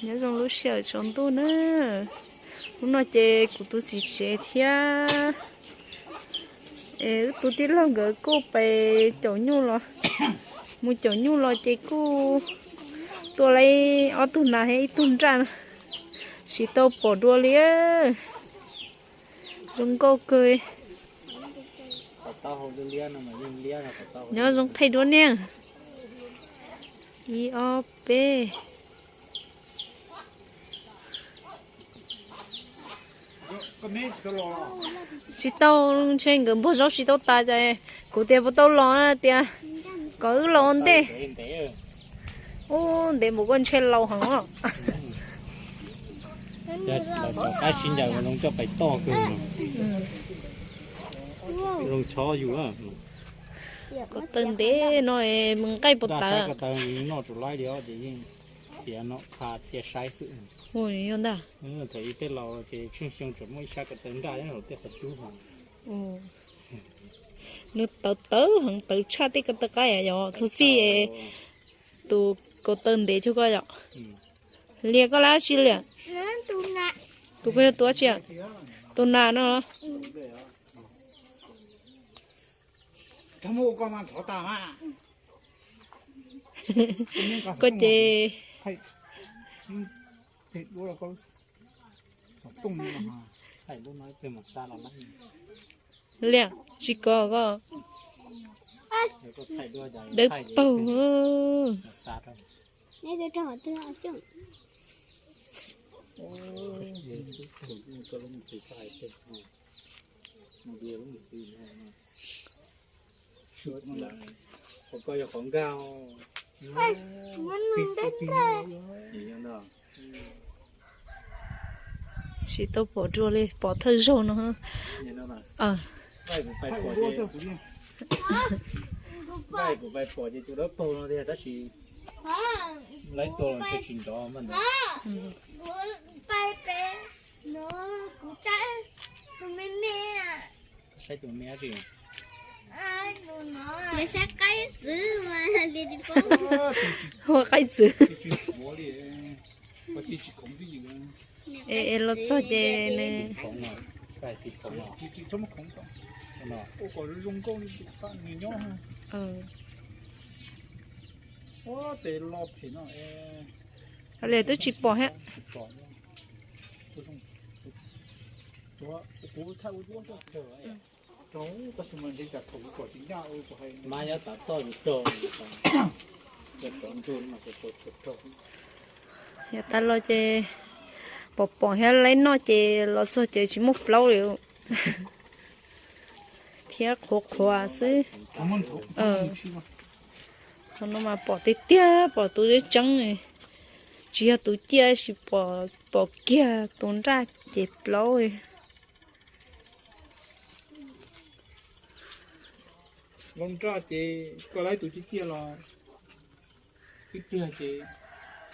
Nyob zoo lub sij hawm tsaus ntuj na. Hnub no ces kuv tus txiv tsev thiab wb tus tij laug nkawd kuj pais caum nyuj los, mus caum nyuj los ces kuj tua tau ob tug nas thiab ib tug nraj no. Tsis tau pom dua li. Zoo nkauj kawg. Nyob zoo thaij duab niaj. Ib ob peb. Tsis tau, ntshe nkawd npog zaub tsis tau tas ces kuv tias puas tau los tias kom wb los ua ntej. Ub, ntev mus kuj ntshe laus heev os. Qaib sib ncaws zoo coj pais toj kawg. Zoo chob yus. Ko taw ntev no mus nqaij puas tawv. Ko taw noj tsuas laib li os ces yeej txiav no qha cia saib xwb. Ua li ntag. Thaum ub tej laus ces tsheej xyoo tseem muaj ib sab ko taw nraj nyob hauv tej qhov cub hos. Nws tawv tawv heev, tawv tshaj tej ko taw qaib yom, txog txij tus ko taw ntev cuag koj yom. Liam, koj lab tsi liam? Tus koj yog tus tsi? Tus nas no. Koj ces liam tsis kov koj. Dawb paug. Qhov ko yog qhov nkag. Tsis tau pom dua li, pom thawj zaug no. Pais pom ces tus dawb paug no tiag tab sis laib tua los ntshe tsis nrov mas ntawd. Saib tus me tsi. Saib qaib txwv mas li tsis paub. Ua qaib txwv. Es los txog ces nws li twb tsis pom thiab. Mas nyob tav toj tus rog, yav tas los ces pom pom thiab laib noj ces los txog ces tsis muaj plaub li thiab qhuav qhuav xwb. Qhov no mas pom tiag tiag, pom tus tseeb tseeb, tsis yog tus ciaj, sis pom kiag tus nraj ces plaub. Los nraj ces koj laib tus ciaj ciaj los tib pliag ces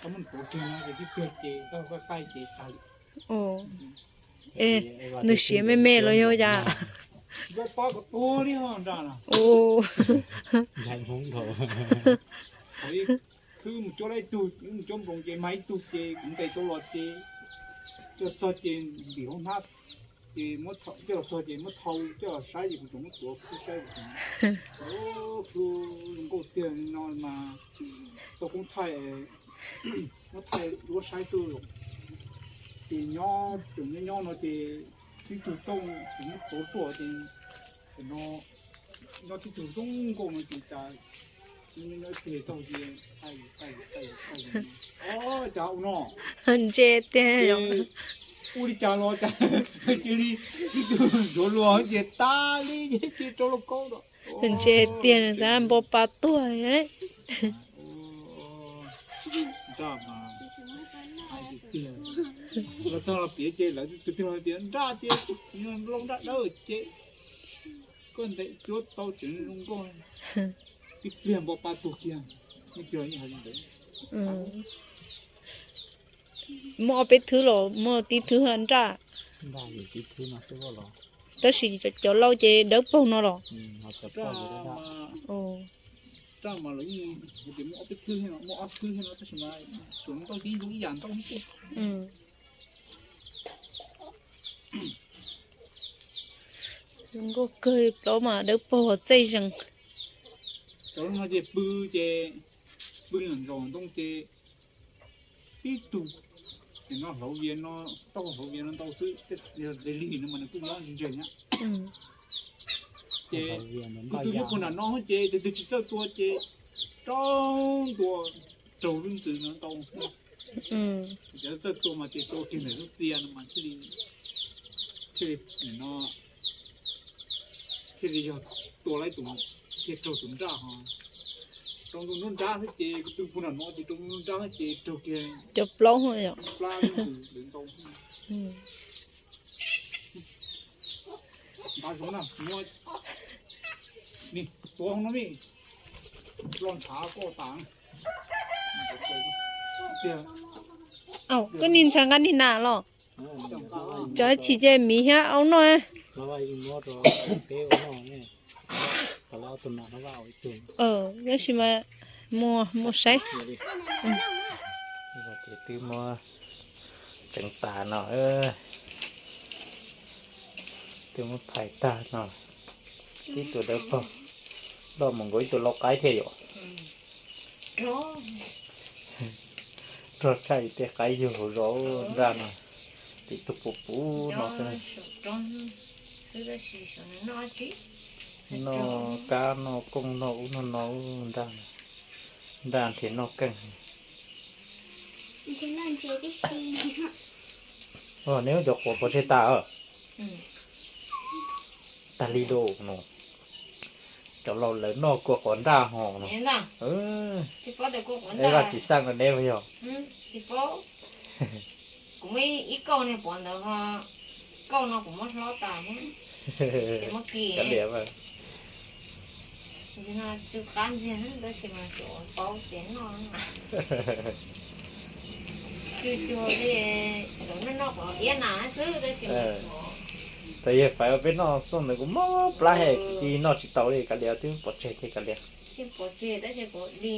koj muab nws tuav kiag no ces tib pliag ces koj qaij ces tag lawm. Nws siav me me los yog cas? Nraj pab kom tuag li nraj no. Khwb mus cuab laib tug, mus cuab nploos ces mag ib tug ces kuv ntes tau los ces coj txog ces ntim hauv hnab ces muab coj los txog ces muab thau coj los saib ces kuv tseem muab tuav khwb saib. Khwb zoo nkauj tiag no mas tau koob thaij, muab thaij duab saib xwb. Ces nyob tseem nyob nyob no ces tib tug tooj ces muab tuav tuaj ces no nyob tib tug zoo nkauj no ces cas nyob nyob ib pliag taug ces qaij qaij qaij qaij. Cas ua no ntse tiag. Ua li cas los cas cia li tib tug ntsuav luag ces tas li ces rau lauj kaub. Ntse tiag, xav npau pa tuag. Nraj mas hais tiag tiag. Los txog los piav ces lawv tus twg los tias nraj tias lauj nraj dawb ces koj ntes cuab tau tseem zoo nkauj. Tib pliag npau pa tuag kiag, nej cog yeej hais li ntawd. Muaj ob peb thwb los muaj tib thwb nraj. Tab sis cov laus ces dawb paug no los. Mas lawv yeej hais tias muaj ob peb thwb thiab no, muaj ob thwb thiab no, tab sis mas tsuas ntau ces zoo ib yam ntau xwb. Zoo nkauj kawg, plaub mas dawb paug txaij zeeg. Cov no ces pw, ces pw nram ntoo ces ib tug no hlauv vias no, taub hau hlauv vias no ntau xwb, lig lig no mas nws kuj nyob ntse ntse na. Ces kuv tus nyob puag nram no ces tus twg tsis txawj tua ces rau ntua raug lub ntxwv no ntau. Cov txawj tua mas ces tua kiag ntawm lub txia no mas thiaj li, thiaj li no, thiaj li yog tua laib tus, thiaj raug tus nraj ho. Rau ntua nruab nrab xwb ces kuv tus puag nram no ces rau ntua nruab nrab xwb ces raug kiag cov plaub yom. Plab lub ntxwv ntau. Nqa zoo na, muab ni, tua no mi, lo ntshav koj tas. Koj nig ntxhais nqa nig nas los. Cov chim ces miv thiab aub noj. Tab sis mas muaj, muaj saib. Ces twb muab tseev tas no, twb muab phais tag no. Ib tug dawb paug, loj mus nkaus ib tug lau qaib thiab yom. Rog tshaj tej qaib yug hauv zos nraj no, ces tus puv puv no xwb. Noj kab noj kooj noj ub noj no nraj, nraj nrhiav noj keej. Neb cov quav pov tseg tas, tag li lauj no. Cov laus lawv noj kua quav nraj ho no. Vaj tsis xaj neb yog. Kuv muaj ib kauj niag pov ntawd ho, kauj no kuv muab hlob tas thiab, ces muab kis. Tsw qab ntxiag tab sis mas tsuas paub ces noj. Tsw cuag li, noj noj quav iab nas xwb tab sis mas. Thaum yawg Faiv ua peb noj xyoo ntawd kuv mob plab he, kuv cia li noj tsis tau li, kav liam twb pov tseg ces kav liam. Twb pov tseg tab sis kuv li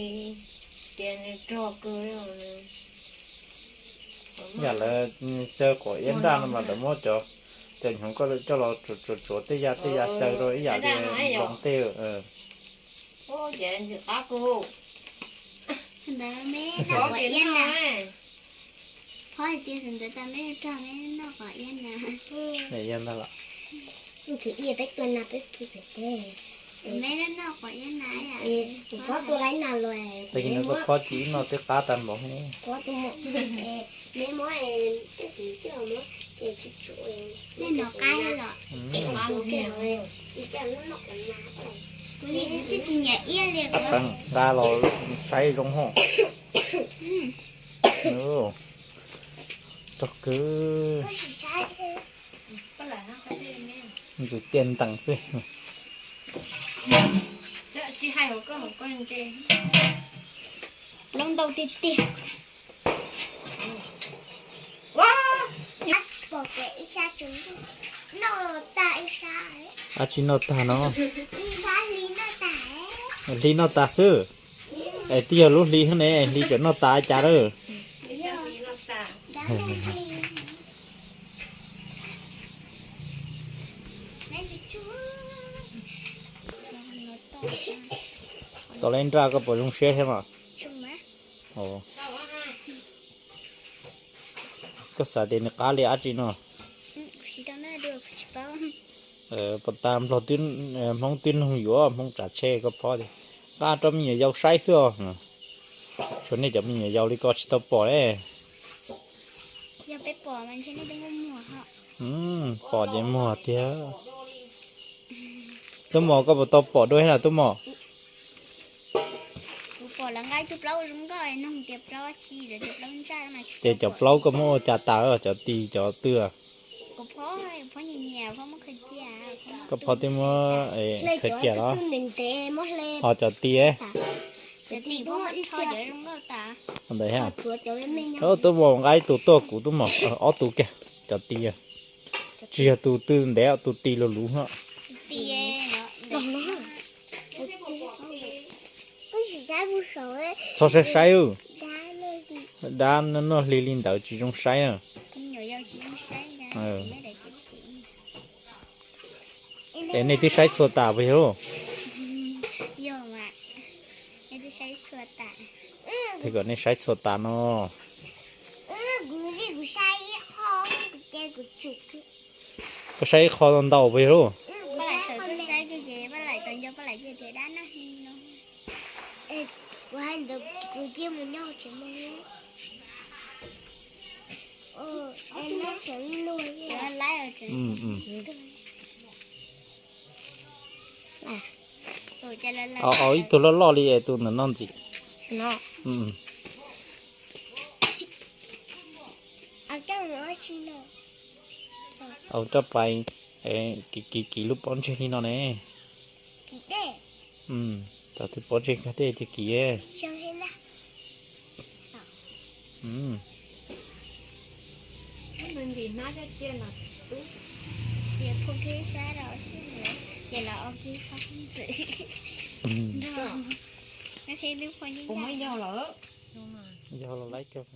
tias nws rog kawg li. Yam lawv xyaw quav iab nraj no mas lawv muab cov, cov hnyuv koj coj los tsuav tsuav tsuav tej ya tej ya xyaw rau ib yam li nploos tej. Ntag los. Tag kis no koj phob ci ib no twb qab tag npaum. Nqa los saib zoo hos. Rog kwv. Ntxim tiaj ntees xwb. Plaub ntau tiag tiag. Dab tsi noj tag no? Hli noj tag xwb. Es twb yog lub hli xwb ne, hli tseem noj tas cas lawm. Tau lub nraj koj puas zoo siab thiab mas? Koj xav tias nws qab li dab tsi no? Puas tas nplog, Hmoob twb nug yuav, Hmoob tsav tsheb koj phob tias nqa rau me nyuam yaus saib xwb os. Tshuav nej cov me nyuam yaus li ko tsis tau pom ne. Pom ces muag tiag. Tub Mos, koj puas tau pom dua thiab na Tub Mos? Ces cov plaub koj muab ua cas tas, cov tis cov twg? Koj phob twb muab khaws cia los? Ho cov tis? Ntawd, Tub Mos nqa ib tug tuaj kuv, Tub Mos, ob tug kiag, cov tis. Tsis yog tus twg ntev, tus tis luv luv no. Txhob saib saib. Dab noj hli li ntawd tsis zoo saib na. Es nej twb saib txhua tas puas yog? Thiab kom nej saib txhua tas no. Koj saib ib qho ntau puas yog lauj? Ib tug loj loj li es tus ntawm no ntxiv. Au raj pais, kiv kiv lub pob ntseg li no ne. Thaum twg pob ntseg kag dej tiag kiv. Yog los laib kawg.